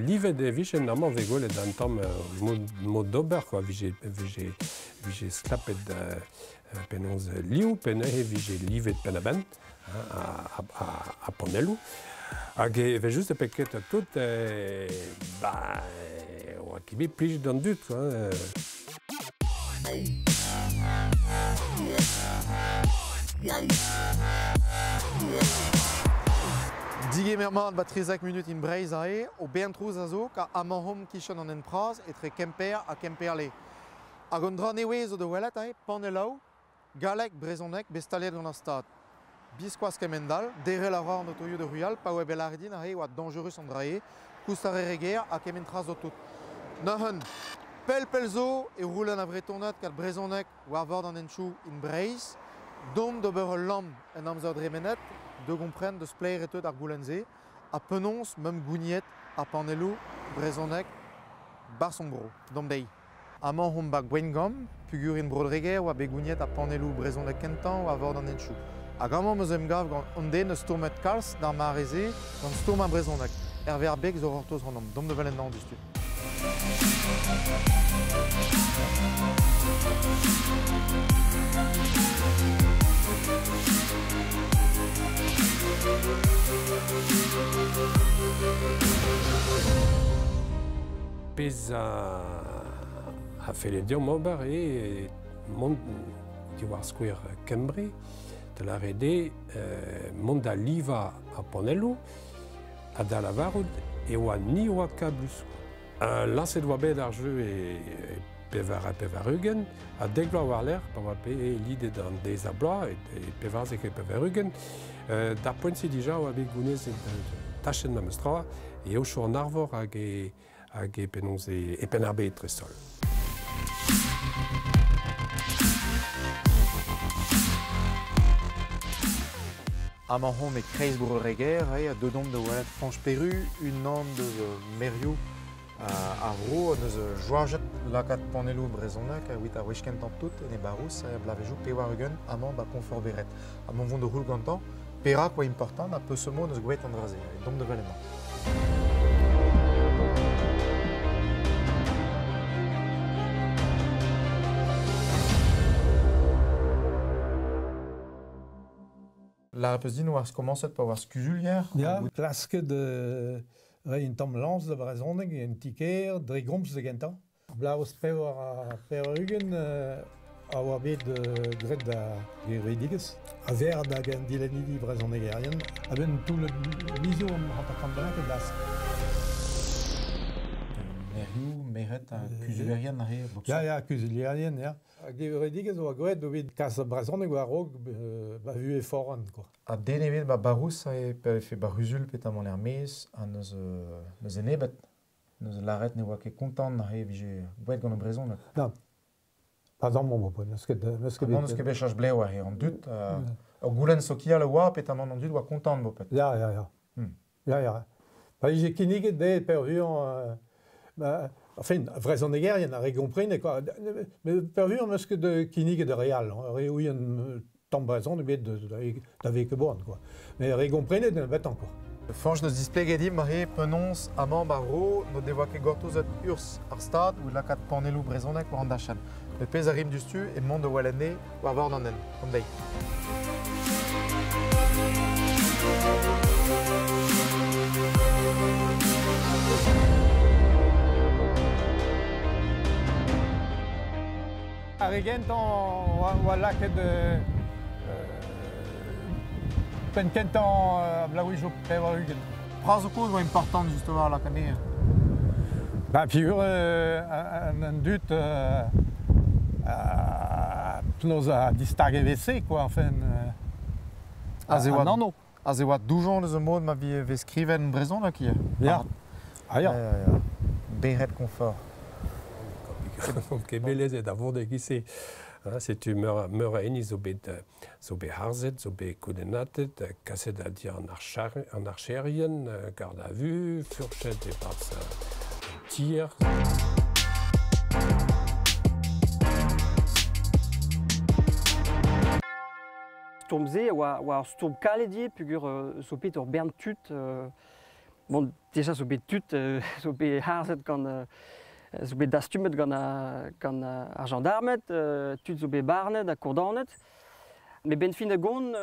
Livet e vijen amañ vez gwelet un tamm mod d'ober quoi, vije sklapet penaos liv, pe neuze vije livet penn-a-benn ha panelloù. Hag evel just e peket tout, ba, oa ket bet plijet d'an dud quoi. Digemer mat ba 13 minut in Breizh aze, o bern trouz a zo, ka amañ hom kichen an hent-pras etre Kemper ha Kemperle. Hag an dra nevez zo da welet aze, panelloù, galleg, brezhoneg, bet staliet gant ar Stad. Biskoazh kemend-all, derc'hel a ra an otoioù da rual pa oa bet lâret din aze oa dañjerus an dra-se, koust ar re ger ha kement tra zo tout. Neuze, pell-pell zo e roulen ar Vretoned gant brezhoneg war vord an henchoù in Breizh, dont d'ober ul lamm en amzer dremenet, da gompren deus plaer e teu d'ar goulenn-se, ha penaos meump gouniet ar panelloù brezhoneg 'barzh hon bro, d'an deiz. Amañ omp ba Gwengamp, pugur in Bro-Dreger oa bet gouniet ar panelloù brezhoneg kentañ war vord an henchoù. Hag amañ 'm eus emgav gant an den eus stourmet kalz d'ar mare-se gant stourm ar brezhoneg. Hervé ar Beg zo gortoz ac'hanomp, domp da welet anezhañ diouzhtu. Pezh a felle deomp ober eo mont diwar skouer Kembre, da lâret eo mont da livañ ar panelloù ha da lavarout e oa ni oa kablus. Lañset oa bet ar jeu e 84 ha 10 vloaz war-lerc'h pa oa bet lidet an deiz-ha-bloaz e 94, d'ar poent-se dija oa bet gounezet tachenn memes tra e Aochou an Arvor hag e hag e penaos e Penn-ar-Bed dreist-holl. Amañ omp e kreiz Bro-Dreger, eo, deuet omp da welet Fañch Peru, unan deus maerioù ar vro en deus joajet lakaat panelloù brezhonek evit ar wech kentañ tout en e barrouz er bloavezhioù 80 amañ ba Konforbered. Ha mont vont da c'houl gantañ perak oa important ha peseurt mod neus gwraet an dra-se. Domp da welet emañ. Lâret 'peus din oas komañset pa oas kuzulier. Ya, klasket reiñ un tamm lañs da brezhoneg en ti-kêr dre gomz da gentañ. Bloavezh 84 a oa bet graet da gevredigezh a-verd hag an dilennidi brezhonegerien a-benn toull mizioù an 50 bennak e glask. Maerioù, maered ha kuzulerien aze. Ya, ya, kuzulierien, ya. Ar gevredigezh a oa graet evit kas ar brezhoneg war-raok ba vuhez foran, quoi. Ha den ebet ba barrouz e vefe ba c'huzul petamant er-maez ha n'eus enebet. Neuze lâret ne oa ket kontant neuze e vije gwraet gant ar brezhoneg. Nann. Pas amañ ma n'eus ket n'eus ket bet. N'eus ket bet cheñch blev aze an dud. Ur goulenn sokial a oa petamant an dud oa kontant boped. Ya, ya, ya. Ya, ya. Pa vije kinniget dezhe peurvuiañ ba, enfin, vrezhonegerien ar re gomprene quoi. Mais peurvuiañ n'eus ket kinniget ar re all, ar re ouient tamm brezhoneg ebet da vez ket boan quoi. Mais re gomprenet nebetañ quoi. Fañch neus displeget dimp aze penaos amañ ba vro n'o devoa ket gortozet urzh ar Stad ouzh lakaat panelloù brezhonek war an dachenn. Met pezh a rimp diouzhtu eo mont da welet anezhe war vord an hent, an deiz. Ar re gentañ oa lakaet penn kentañ bloavezhioù 80. Pras zo kozh oa important justement lakaat anezhañ. Ba peogwir an dud penaos a distag evel-se quoi enfin. Aze oa an anv. Aze oa doujañ eus mod ma vez skrivet en brezhoneg ivez. Ya. Ah ya. Ya, ya. Bered Confort. Ket belezet a vont e-giz-se. Setu meur a hini zo bet zo bet harzet, zo bet koudennatet, kaset da di an archerien, garde à vue, furchet e-barzh an tier. stourm-se oa ur stourm kalet ivez peogwir zo bet ur bern tud, bon, déjà zo bet tud, zo bet harzet gant, zo bet dastumet gant ar gendarmed, tud zo bet barnet ha kourdanet. Met ben fin da gont,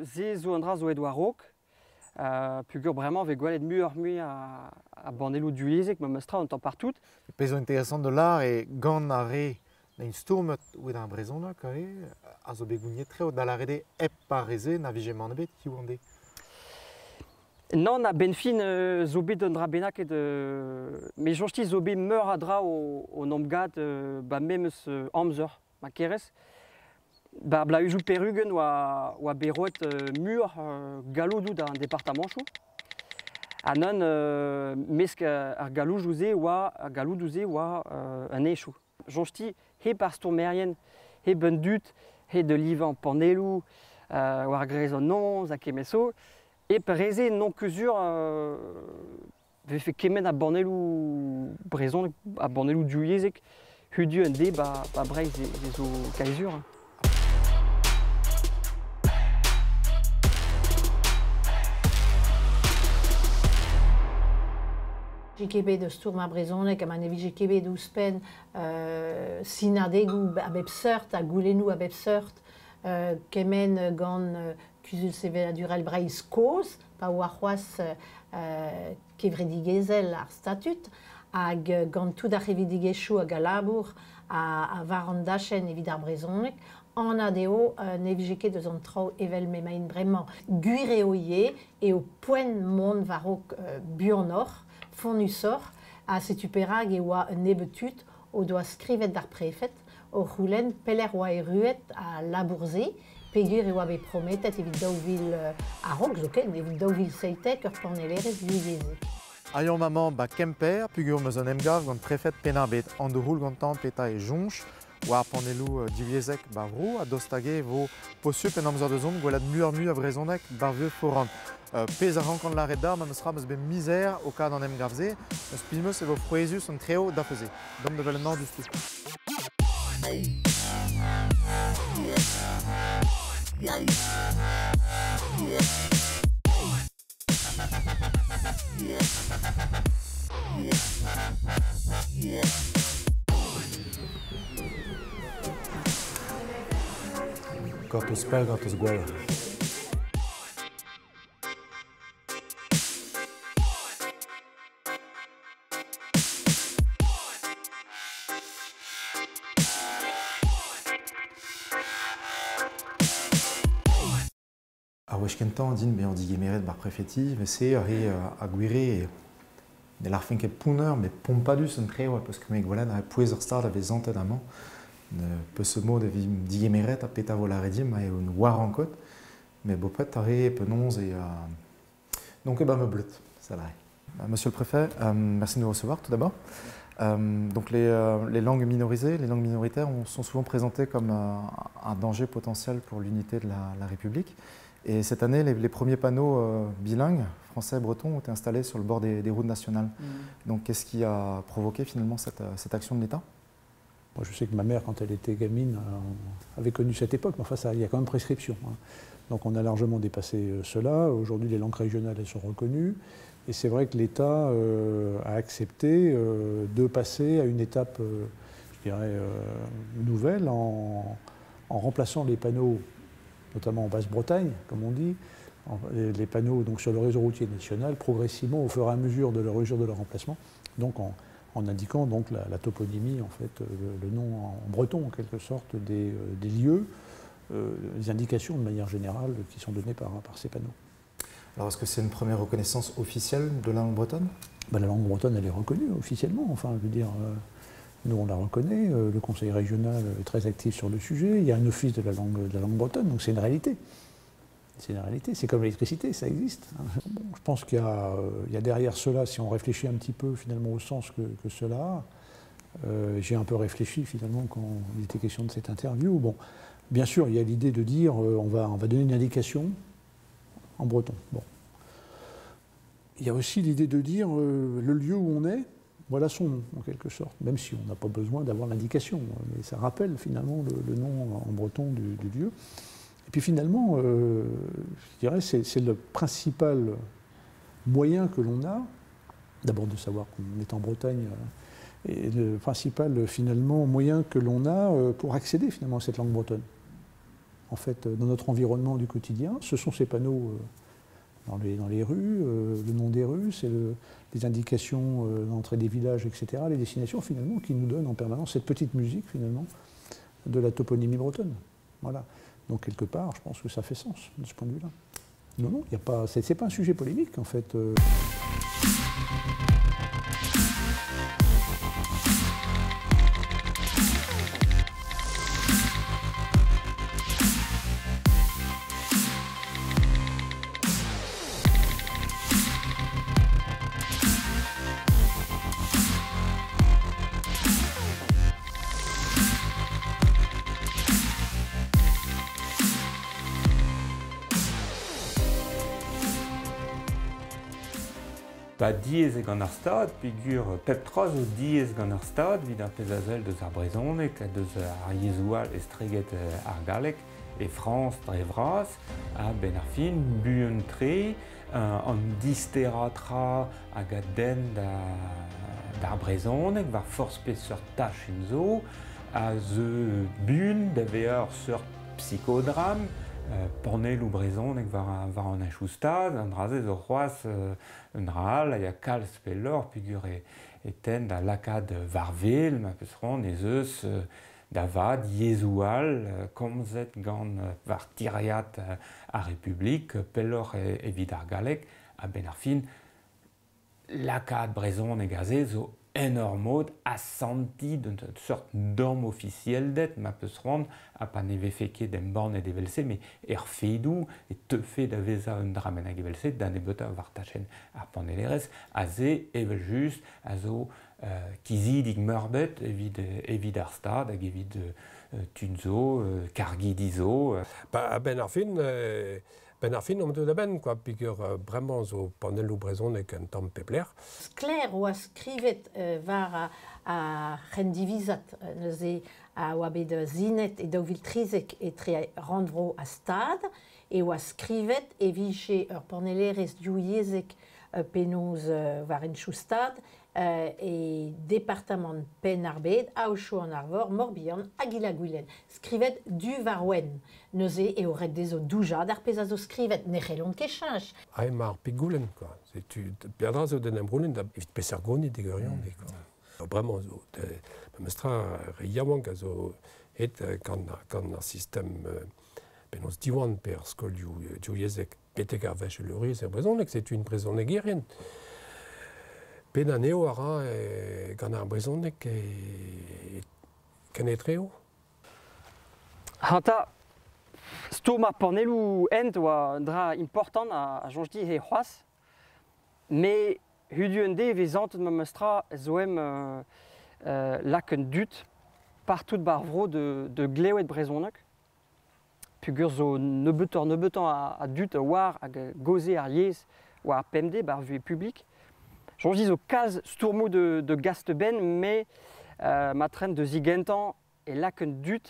se zo an dra zo aet war-raok, peogwir bremañ vez gwelet muioc'h-mui a banelloù divyezhek memes tra un tamm partout. Pezh zo interesant da lâr eo gant ar re n'int stourmet evit ar brezhoneg a zo bet gouniet tre da lâret eo hep ar re-se na vije mann ebet hiziv an deiz. Nann, a-benn fin zo bet un dra bennaket, met soñj-ti zo bet meur a dra o 'n em gad ba memes amzer, ma kerez. Ba bloavezhioù pevar-ugent oa bet roet muioc'h galloudoù d'an departamantoù. Ha neuze mesk ar galloudoù-se oa ar galloudoù-se oa an hentoù. Soñj-ti hep ar stourmerien, hep an dud, hep da livañ panelloù war greiz an noz ha kement zo, hep re-se n'on ket sur vefe kement a banelloù brezhonek, a banelloù divyezhek hudu un deiz ba Breizh e zo kaezur. Vije ket bet eus stourm ar brezhoneg ha ma ne vije ket bet ouzhpenn sinadegoù a bep seurt ha goulennoù a bep seurt kement gant Kuzul Sevenadurel Breizh kozh pa oa c'hoazh kevredigezhel ar statud hag gant tout ar c'hevredigezhioù hag al labour a war an dachenn evit ar brezhoneg anat eo ne vije ket eus an traoù evel m'emaint bremañ. Gwir eo ivez eo poent mont war-raok buanoc'h, fonnusoc'h, ha setu perak e oa un nebeud tud o doa skrivet d'ar prefed o c'houlenn pelec'h oa erruet al labour-se, peogwir e oa bet prometet evit 2000 a-raok zoken, evit 2017 ur panellerezh divyezhek. Aiomp amañ ba Kemper, peogwir 'm eus un emgav gant prefed Penn-ar-Bed, an droul gantañ petra e soñj war panelloù divyezhek ba vro, ha daoust hag eo vo posupl en amzer da zont gwelet muioc'h-mui a vrezhoneg bar vieux foran. Pezh a rankan lâret da, memes tra 'm eus bet mizer o kad an emgav-se, eus piv 'meus e vo frouezhus an treo da feuze. Dom da welet mañ diouzhtu. Gortoz pell, gortoz gwell. Ar wech kentañ din bezañ digemeret bar prefeti, se ar re a gwire ne larfen ket pounner, met pompadus an tre oa, peus ket me gwelet ar pouez ur stad a vez zantet amañ. Peus mod e vim digemeret ha petra vo lâret dimp eo un war an kot, met bopet ar re penaos e... Donc e ba me bleut, ça va. Monsieur le préfet, merci de nous recevoir tout d'abord. Donc les langues minorisées, les langues minoritaires sont souvent présentées comme un danger potentiel pour l'unité de la République. Et cette année, les premiers panneaux bilingues, français et breton, ont été installés sur le bord des routes nationales. Donc qu'est-ce qui a provoqué finalement cette action de l'État ? Moi, je sais que ma mère, quand elle était gamine, avait connu cette époque, mais enfin, ça, il y a quand même prescription. Hein. Donc on a largement dépassé cela. Aujourd'hui, les langues régionales, elles sont reconnues. Et c'est vrai que l'État a accepté de passer à une étape, je dirais, nouvelle en remplaçant les panneaux, notamment en Basse-Bretagne, comme on dit, les panneaux donc, sur le réseau routier national, progressivement, au fur et à mesure de leur remplacement, donc en indiquant donc la toponymie, en fait, le nom en breton, en quelque sorte, des lieux, les indications de manière générale qui sont données par ces panneaux. Alors, est-ce que c'est une première reconnaissance officielle de la langue bretonne ? Ben, la langue bretonne, elle est reconnue officiellement. Enfin, je veux dire, nous, on la reconnaît. Le Conseil régional est très actif sur le sujet. Il y a un office de la langue bretonne, donc c'est une réalité. C'est une réalité. C'est comme l'électricité, ça existe. Bon, je pense qu'il y a derrière cela, si on réfléchit un petit peu finalement au sens que cela a, j'ai un peu réfléchi finalement quand il était question de cette interview. Bon, bien sûr, il y a l'idée de dire on va donner une indication en breton. Bon. Il y a aussi l'idée de dire le lieu où on est, voilà son nom, en quelque sorte, même si on n'a pas besoin d'avoir l'indication. Mais ça rappelle finalement le nom en breton du lieu. Et puis finalement, je dirais, c'est le principal moyen que l'on a, d'abord de savoir qu'on est en Bretagne, et le principal finalement moyen que l'on a pour accéder finalement à cette langue bretonne. En fait, dans notre environnement du quotidien, ce sont ces panneaux dans les rues, le nom des rues, c'est les indications d'entrée des villages, etc., les destinations finalement qui nous donnent en permanence cette petite musique finalement de la toponymie bretonne. Voilà. Donc quelque part, je pense que ça fait sens de ce point de vue-là. Non, non, y a pas, c'est pas un sujet polémique en fait. Ba diez e gant ar stad, peogwir pep tra zo diez gant ar stad, evit ar pezh a sell deus ar brezhoneg, deus ar yezhoù all estreget ar galleg, e Frañs dre vras, ha ben ar fin, buan-tre, an disterañ tra hag a denn d'ar brezhoneg, war forzh peseurt tachenn zo, a zeu buan da vezañ ur seurt psychodram, panelloù brezhoneg war an henchoù stad, an dra-se zo c'hoazh un dra all, a ya kalz pelloc'h peogwir e tenn da lakaat war wel, ma peus c'hoant ez eus da vat yezhoù all komzet gant war tiriad ar Republik, pelloc'h evit ar galleg, a-benn ar fin, lakaat brezhoneg aze zo enormod asanti d'un seurt dorm ofisielded ma peus c'hoant ha pa ne vefe ket embannet evel-se, met er fedoù e teufe da vezañ un dra bennak evel-se da nebeutañ war tachenn ar panellerezh aze evel-just a zo kizidik meurbet evit ar stad hag evit tud zo, kargidi zo. Ba a-benn ar fin, Ben ar fin, on da ben, quoi, peogwir bremañ zo panelloù brezhoneg un tamm pep lec'h. Sklaer oa skrivet war ar c'hendivizad neuze a oa bet zinet e 2013 etre rannvro ha stad, e oa skrivet e vije ur panellerezh divyezhek penaos war henchoù stad e departamant Penn-ar-Bed, Aochou an Arvor, Morbihan hag Il-ha-Gwilen. Skrivet du war wenn. Neuze eo ret dezho doujañ d'ar pezh a zo skrivet, ne c'hellont ket cheñch. Ha emañ ar pigoulenn, quoi. Setu peadra zo d'en em goulenn da evit peseurt gonit e gwirionez, quoi. Bremañ zo, memestra re yaouank a zo het gant ar sistem penaos diwan pe ar skolioù divyezhek betek ar vachelouriezh er brezhoneg, setu un brezhonegerien. Pen anezho a ra gant ar brezhoneg e kenetreo. Hanta, stourm ar panelloù hent oa un dra important a soñj dit he c'hoazh, met hudu un deiz e vez antet memestra zo em lak un dud partout bar vro de glewet brezhoneg. Peogwir zo nebeutoc'h-nebeutañ a dud a oar hag goze ar yezh war ar pemdez bar vuhez publik. Soñj dit zo kalz stourmoù de gast-benn, met ma tren de zigentañ e lak un dud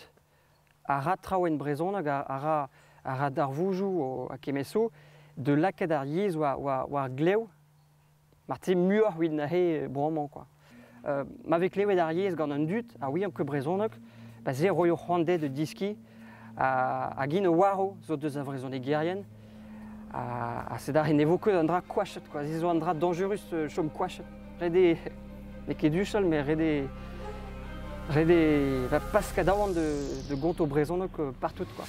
a ra traoù en brezhoneg, a ra darvoudoù a kemeso, de lakaat ar yezh war glev, marteze muioc'h evit neuze bremañ, quoi. Ma vez klevet ar yezh gant un dud, a ouian ket brezhoneg, ba se roio c'hoant dezhe de diskiñ, hag int o oaro zo deus ar vrezhonegerien, ha sed ar ne vo ket an dra koachet, quoi. Se zo an dra dañjerus chom koachet. Ret eo, n'eo ket duchal, met ret eo va pask a daouarn de gonto brezhoneg partout, quoi.